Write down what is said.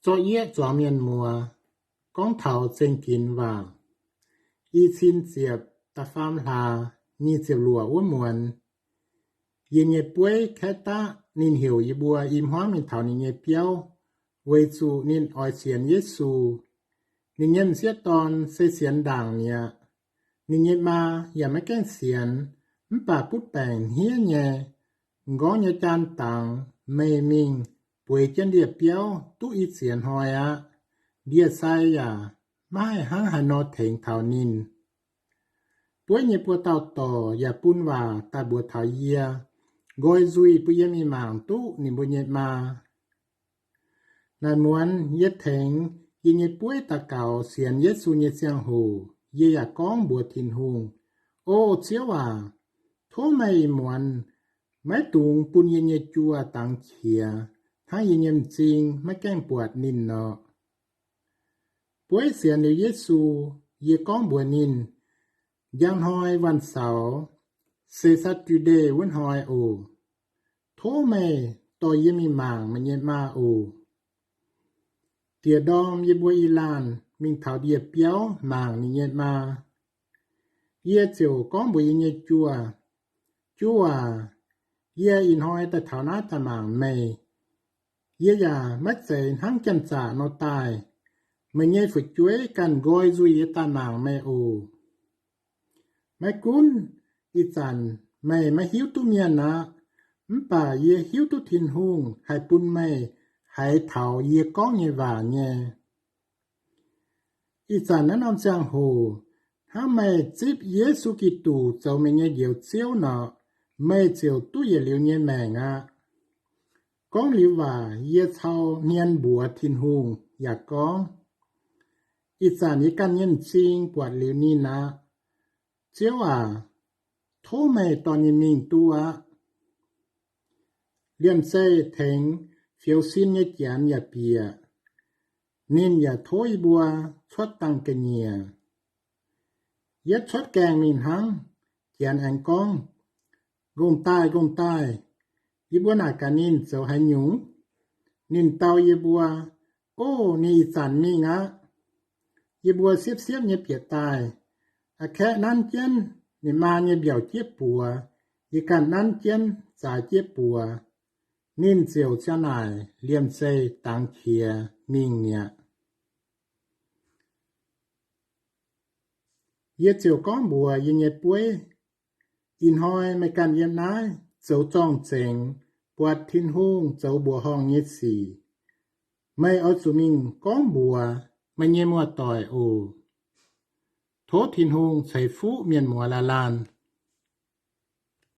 Zorqv yieqv zuangx mienh muoz, gorngv taux zengx ginx waac. I cin ziepc da'faam hlaax nyic ziepc luoqc wuov muonz, yie nyei bueiv kaeqv daqv ninh heuc yie mbuo i hmuangv mingh taux ninh nyei biauv, weic zuqc ninh oix sienx Yesu. Ninh nyei m'sieqv dorn se sienx ndaangc mi'aqv. Ninh nyei maa yaac maiv gaengh sienx, mv baac butv baengc hniev nyei. M'nqorngv nyei jaan dangx, meih mingh bueix jienv ndie-biauv duqv i ziex hnoi aqv. Ndie-sai yaac maiv haih hnangv haaix nor tengx taux ninh. Bueiv nyei buo dauh dorc yaac bun waac daaih mbuox taux yie, nqoi nzuih bun yie mingh mangc duqv ninh mbuo nyei maa. Naaic muonz yie tengx yie nyei bueiv daux gaux sienx Yesu nyei ziangh hoc, yie yaac gorngv mbuox Tin-Hungh, O Ziouv aac, tov meih ih muonz maiv dungx bun yie nyei juoh dangx qiex hnangv yie nyei m'zing maiv gaengh buatc ninh nor. Bueiv sienx liuz Yesu, yie gorngv mbuox ninh, Njang hnoi วันเสาร์, se Saturday wuov hnoi oc, tov meih dorh yie mingh mangc meih nyei maa oc. Diec ndorm yie mbuo i laanh mingh taux ndie-biauv mangc ninh nyei maa. Yie ziouc gorngv mbuox yie nyei juoh, Juoh aac, yie ih hnoi daaih taux naaiv daaih mangc meih. Yie yaac maiv zeiz hnangv janx-zaqc nor daaih. Meih nyei fu'jueiv ganh nqoi nzuih yie daaih mangc meih oc. Maiv gunv ih zanc meih maiv hiuv duqv mienh aqv, mv baac yie hiuv duqv Tin-Hungh haih bun meih haiz taux yie gorngv nyei waac nyei. Ih zanc naaiv norm ziangh hoc, hnangv meih zipv Yesu Giduc zoux meih nyei Njoux Ziouv nor, meih ziouc duqv yietc liuz nyei maengc aqv. Gorngv liuz waac, yie cau hmien mbuox Tin-Hungh yaac gorngv, Ih zanc yie ganh nyei m'zing buatc liuz ninh aqv. Ziouv aac, tov meih dorh ninh mingh duqv aqv. Liemh zeih tengx fioux sin nyei Janx yaac bieqc. Ninh yaac tov yie mbuo cuotv dangh ga'nyiec. Yietv cuotv gaengh mingh hnangv, Janx aengx gorngv, Ngongh daaih, ngongh daaih. Yie mbuo naaic gaax ninh zoux haaix nyungc. Ninh dau yie mbuo, Ov, ninh ih zanc mingh aqv. Yie mbuo siepv-siepv nyei bieqc daaih. A'kaeqv nanv jienv ninh maa nyei mbiaauc jieqv buoz, yie ganh nanv jienv zaaix jieqv buoz. Ninh ziouc ziang naaic liemh zeih dangx qiex mingh mi'aqv. Yie ziouc gorngv mbuox yie nyei bueiv, Ih hnoi meih ganh yiem naaiv zoux zorng-zengx, buatc Tin-Hungh zoux mbuoqc horngh nyei sic. Meih oix zuqc mingh gorngv mbuox meih nyei muoz-doic oc. Tov Tin-Hungh ceix fuqv mienh muoz laanh laanh.